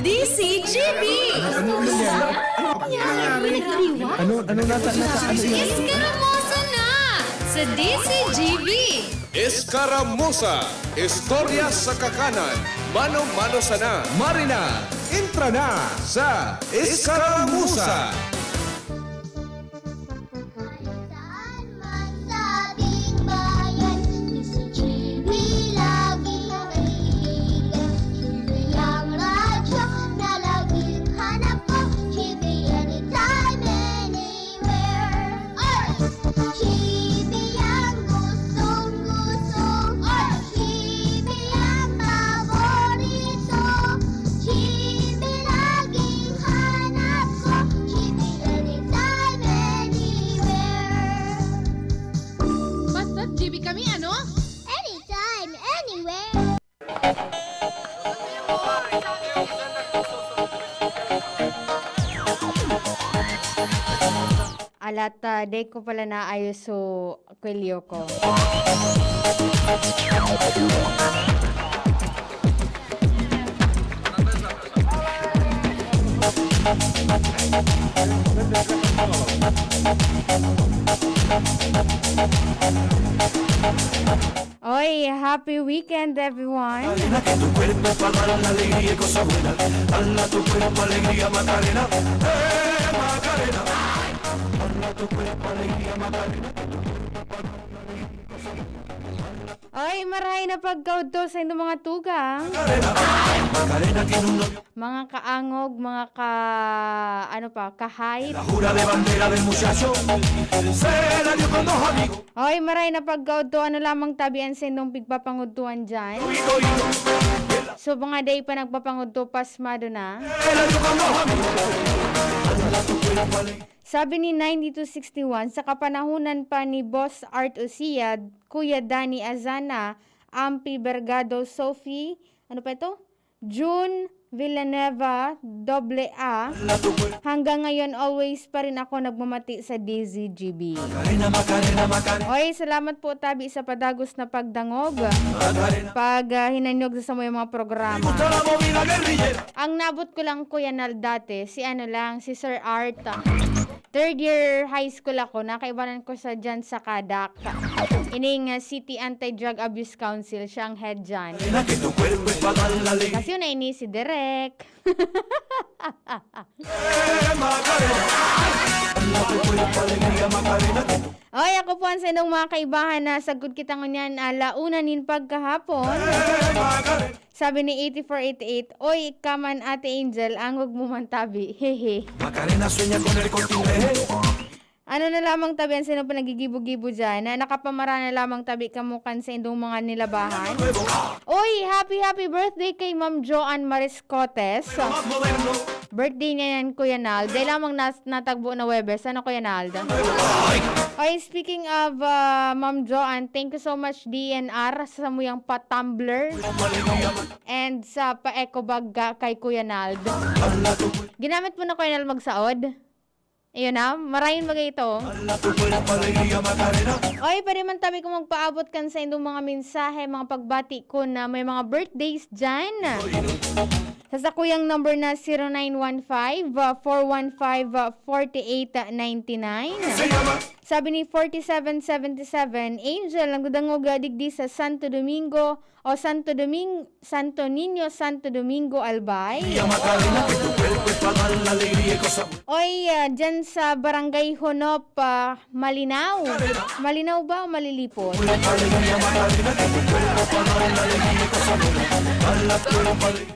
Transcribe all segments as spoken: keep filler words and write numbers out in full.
D C G B. Ano nangyari? Ano nangyari? Ano, ano nata-, nata-, ano yun? Iskaramosa na sa D C G B. Iskaramusa, istorya sa kakanan, mano-mano sana. Marina, entra na sa Iskaramusa. Saan man sa ating bayan, D C G B lagi kaibigan. G B ang radyo na laging hanap ko, G B anytime, anywhere. Oras! G B ang gustong-gusto. Oras! G B ang paborito. G B laging hanap ko. G B anytime, anywhere. Basta't G B kami, ano? Anytime, anywhere. Alat, ah, dai ko pala naayos so kwelyo ko. Oy, happy weekend, everyone! Macarena, que tu cuerpo pa' dar la alegría y cosa buena. Dala tu cuerpo alegría, Macarena. Eh, Macarena. Dala tu cuerpo alegría, Macarena. Oy, marahay na pagkaudto sa inyong mga tugang. Macarena, Macarena tiene un novio. Mga kaangog, mga ka-, ano pa, ka-hype. La jura de bandera del muchacho se la dio con dos amigos. Oy, maray na pagkaudto, ano lamang tabi an sindong pigpapangudtuan diyan? So, mga dai pa nagpapangudto, pasmado na. Sabi ni ninety-two sixty-one, sa kapanahonan pa ni Boss Art Usiad, Kuya Danny Azana, Ampi Bergado, Sophie, ano pa ito? June Villanueva, doble A. Hanggang ngayon, always pa rin ako nagmamati sa D Z G B. Macarena, Macarena, Macarena. Oy, salamat po, tabi, sa padagos na pagdangog. Macarena. Pag, ah, hinanyog sa samuyang mga programa. Gusto la movida guerrillera. Ang nabot ko lang, Kuya Nal, dati, si ano lang, si Sir Art. Third year high school ako, nakaibanan ko sa dyan sa Kadak. Ining, ah, City Anti-Drug Abuse Council, siya ang head dyan. Kasi yun na ini si Direk. Oy, ako po ang sa inyong mga kaibahan na sagkod kita ngunyan, ala una nin pagkahapon. Sabi ni eighty-four eighty-eight, "Oy, ika man, Ate Angel, angog mo man tabi." Hehe. Macarena sueña con el Corte Inglés. Ano na lamang tabi ang sinong pinagigibo-gibo dyan, na nakapamara na lamang tabi kamo kan saindong mga nilabahan? Oy, happy, happy birthday kay Ma'am Joanne Mariscotes. Birthday niya yan, Kuya Nald. Dahil lamang nas-, natagbo na Webes. Ano, Kuya Nald? Oy, speaking of, ah, Ma'am Joanne, thank you so much, D N R, sa samuyang pa-tumbler. And sa pa-eco bag ka kay Kuya Nald. Ginamit mo na, Kuya Nald, magsaod? Ayun na, marayon bagay ito. Oy, pwede man tabi kung magpaabot kan saindong mga mensahe, mga pagbati ko na may mga birthdays dyan. Sa sakuyang number na zero nine one five, four one five, forty eight ninety nine. Sabi ni forty seven seventy seven, Angel, nagdadangog, ah, digdi sa Santo Domingo o Santo Doming-, Santo Niño, Santo Domingo, Albay. Oy, ah, dyan sa Barangay Honop, ah, Malinaw. Malinaw ba o Malilipon?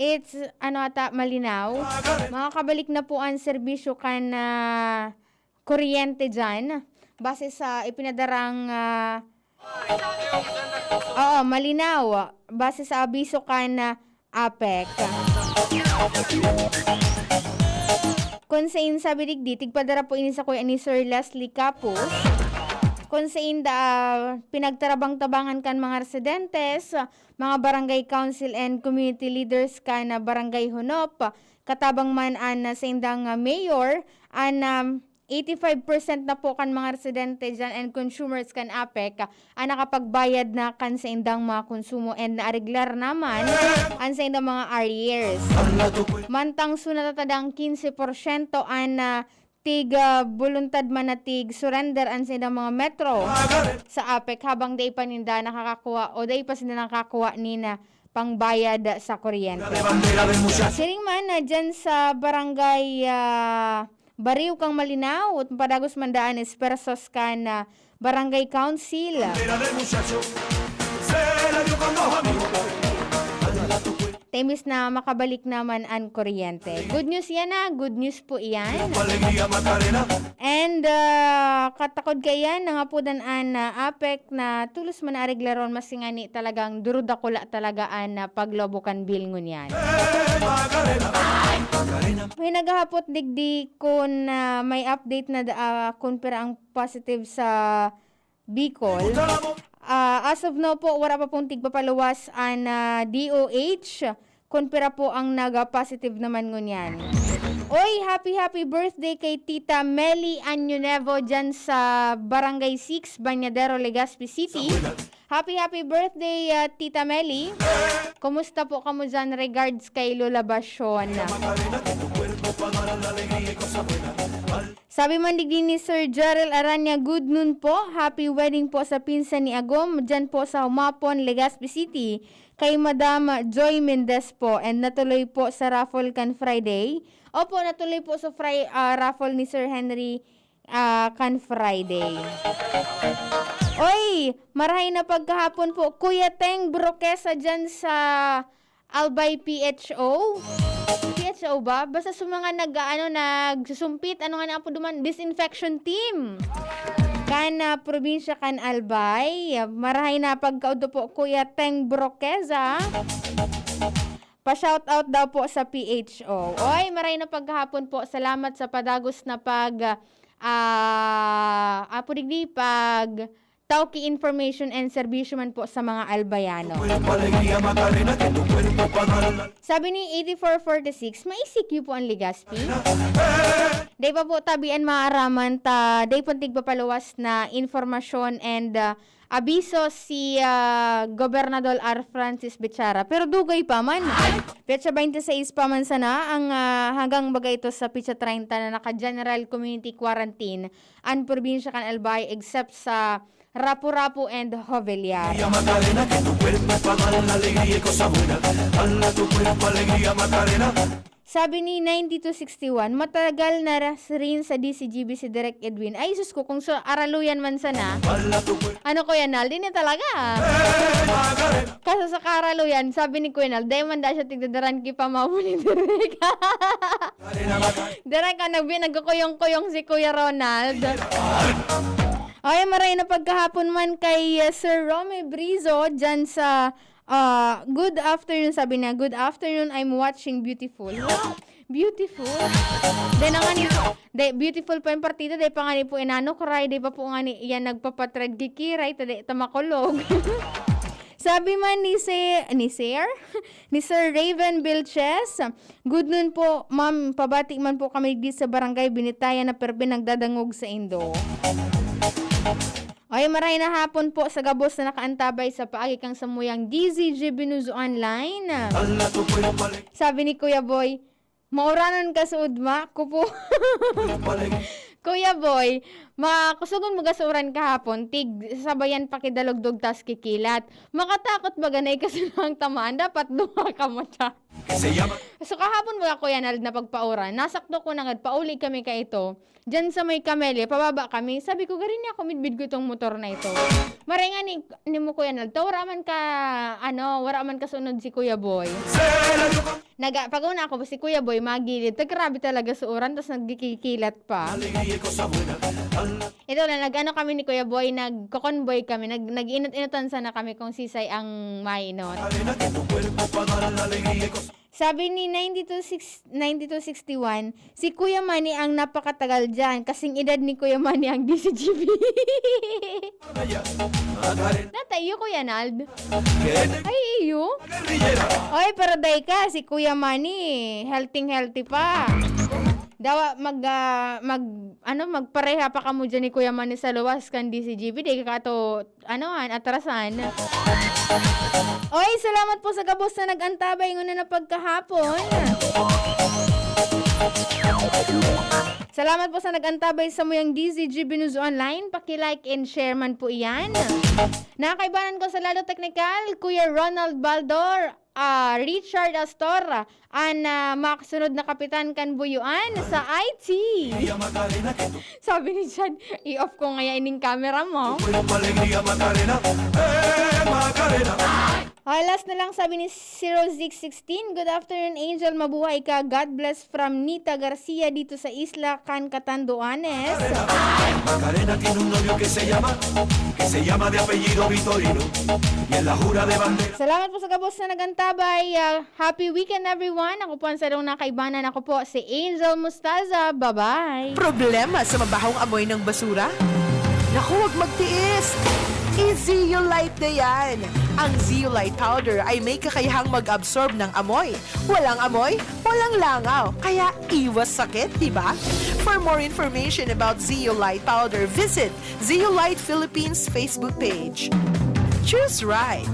It's, ano ata, Malinaw. Makakabalik na po ang serbisyo kan, ah, kuryente dyan. Base sa ipinadarang, ah, oo, Malinaw. Base sa abiso kan, ah, APEC. Kun sain sabi digdi, tigpadara po ini sakuya ni Sir Leslie Capus. Kun sain da, ah, pinagtarabang-tabangan kan mga residentes, mga barangay council and community leaders kan, ah, Barangay Honop, katabang man an, ah, saindang, ah, mayor, an, ah, eighty-five percent na po kan mga residente dyan and consumers kan APEC ang nakapagbayad na kan saindang mga konsumo and naareglar naman ang saindang mga arrears. Mantang so natatadang quince porsyento an, ah, tig, ah, boluntad man na tig surrender an saindang mga metro sa APEC habang dai pa ninda nakakakuha o dai pa sila nakakakuha nin, ah, pangbayad sa kuryente. Siring man na dyan sa barangay, ah, Barrio kang Malinao, padagos man daan is persos kan, ah, Barangay Council. Timbis na makabalik naman an kuryente. Good news yan, ah. Good news po iyan. And, ah, katakod kaiyan, nangapodan an, ah, APEC na tulos man na areglaron, mas ngani talagang durudakula talaga an, ah, paglobo kan bill ngunyan. May naghahapot digdi kun, ah, may update na da, ah, kun pira ang positive sa Bicol. Ah, as of now po, wala pa pong tigpapaluwas an, ah, D O H kun pira po ang naga-positive naman ngunyan. Oy, happy, happy birthday kay Tita Meli Año Nuevo dyan sa Barangay six, Bañadero, Legazpi City. Happy, happy birthday, ah, Tita Meli. Kumusta po kamo dyan? Regards kay Lola Basyon. Sabi man digdi ni Sir Jarrell Aranya, "Good noon po. Happy wedding po sa pinsan ni Agom, dyan po sa Humapon, Legazpi City, kay Madam Joy Mendez po. And natuloy po sa raffle kan Friday." Opo, natuloy po sa Fri-, ah, raffle ni Sir Henry, ah, kan Friday. Oy, marahay na pagkahapon po, Kuya Teng Broquesa dyan sa Albay P H O. P H O ba? Basta sa mga nag, ano, nagsusumpit, ano nga na po duman, disinfection team. Kan, ah, probinsya kan Albay. Marahay na pagkaudto po, Kuya Teng Broqueza. Pa-shoutout daw po sa P H O. Oy, marahay na pagkahapon po. Salamat sa padagos na pag, ah, apo digdi, pag tao ki information and serbisyo man po sa mga Albayano. Sabi ni eighty-four forty-six, "May E C Q po ang Legazpi?" Dai pa po tabi an maaraman ta, dai pa tigpapaluwas na informasyon and, ah, abiso si, ah, Gobernador R Francis Bichara. Pero dugay pa man. Petsa twenty-six pa man sana ang, ah, hanggang baga ito sa petsa treinta na naka-general community quarantine an probinsya kan Albay except sa Rapu-Rapu and Jovellar. Macarena, que tu cuerpo pa' dar la alegría y cosa buena. Dala tu cuerpo alegría, Macarena. Sabi ni ninety-two sixty-one, matagal na ras-, rin sa D C G B si Direk Edwin. Ay, sus ko, kung sa araluyan man sana. Dala tu cuerpo. Ano, Kuya Nal? Di na talaga. Hey, Macarena. Kaso sa karaluyan, sabi ni Kuya Nal, "Dai man da siya tigdadaran ki pamawo ni Direk." Direk, ah, nagbi-, nagkukuyong-kuyong si Kuya Ronald. Ay, maray na pagkahapon man kay, uh, Sir Romy Brizo dyan sa, uh, good afternoon, sabi niya, "Good afternoon, I'm watching, beautiful." Wow! Beautiful. Then, ang ano, de, beautiful pa yung partida, de, pa nga ni po inano, cry, de pa po nga ni, yan, nagpapatrend, kikiray, ta, de, ta makulog. Sabi man ni Sir, ni Sir? Ni Sir Raven Vilches, "Good noon po, ma'am. Pabati man po kami di sa barangay Binitayan na perbi nagdadangog sa indo." Ay, maray na hapon po sa gabos na nakaantabay sa paagi kang samuyang D Z G Binuzo Online. Sabi ni Kuya Boy, "Mauranon ka sa ugma, kupo." Kuya Boy, makusugon mo ga sa uran kahapon, tig sabayan pa kidalugdog tas kikilat. Makatakot baga na ikasunang tamaan, dapat duha ka mata. So kahapon baga, Kuya Nald, na pagpauran, nasakto ko na nga, pauli kami ka ito. Diyan sa may Camellia, pababa kami. Sabi ko, "Gari niya ako, midbid ko itong motor na ito." Maray nga ni, ni mo, Kuya Nald, ta wara man ka, ano, wara man kasunod si Kuya Boy. Naga-, pag-una ako, si Kuya Boy, magilid. Ta grabe talaga sa uran, tas nagkikilat pa. Ito na, nag-ano kami ni Kuya Boy, nagko-convoy kami, nag-, nag-inot-inotan sana kami kung sisay ang mainot. Sabi ni ninety-two six, ninety-two sixty-one, "Si Kuya Manny ang napakatagal diyan, kasing edad ni Kuya Manny ang D C G B." Nata iyo, Kuya Nald? Ay, iyo? Oy, pero day ka, si Kuya Manny, healthy-healthy pa. Dawa mag, ah, mag, ano, magpareha pa kamo dyan ni Kuya Manny sa luwas kan D Z G B, di ka to, ano, an, atrasan. Oy, salamat po sa gabos na nag-antabay nguna na pagkahapon. Salamat po sa nag-antabay sa muyang D Z G B News Online. Paki-like and share man po iyan. Nakakaibanan ko sa Lalo Teknikal, Kuya Ronald Baldor, ah, Richard Astor, an, ah, makasunod na kapitan kan Buyuan sa I T. Sabi ni Chad, "I-off ko ngaya ining camera mo." Ay, last na lang, sabi ni zero six sixteen, "Good afternoon, Angel. Mabuhay ka. God bless from Nita Garcia dito sa Isla kan Catanduanes." Macarena tiene un novio que se llama, que se llama de apellido Vitorino. Y en la jura de bandera. Salamat po sa gabos na nag-antabay. Ah, happy weekend, everyone. Ako po ang sarong nakaibanan. Ako po si Angel Mustaza. Bye-bye. Problema sa mabahong amoy ng basura? Naku, huwag magtiis! I-Zeolite na yan! Ang Zeolite powder ay may kakayahang mag-absorb ng amoy. Walang amoy, walang langaw. Kaya iwas sakit, di ba? For more information about Zeolite powder, visit Zeolite Philippines Facebook page. Choose right.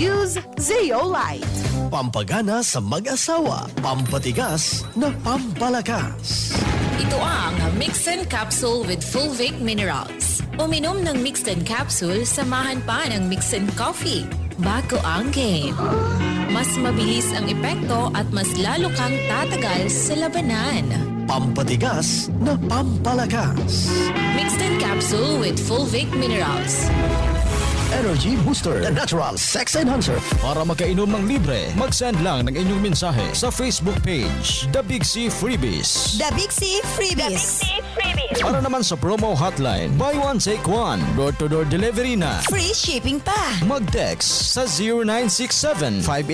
Use Zeolite. Pampagana sa mag-asawa, pampatigas na pampalakas. Ito ang Mixin Capsule with Fulvic Minerals. Uminom ng Mixin Capsule, samahan pa ng Mixin Coffee. Bago ang game. Mas mabilis ang epekto at mas lalo kang tatagal sa labanan. Pampatigas na pampalakas. Mixed in capsule with Fulvic Minerals. Energy Booster, the natural sex enhancer. Para makainom ng libre, mag-send lang ng inyong mensahe sa Facebook page, The Big C Freebies. The Big C Freebies. Para naman sa promo hotline, buy one, take one. Door-to-door delivery na. Free shipping pa. Mag-text sa zero nine six seven five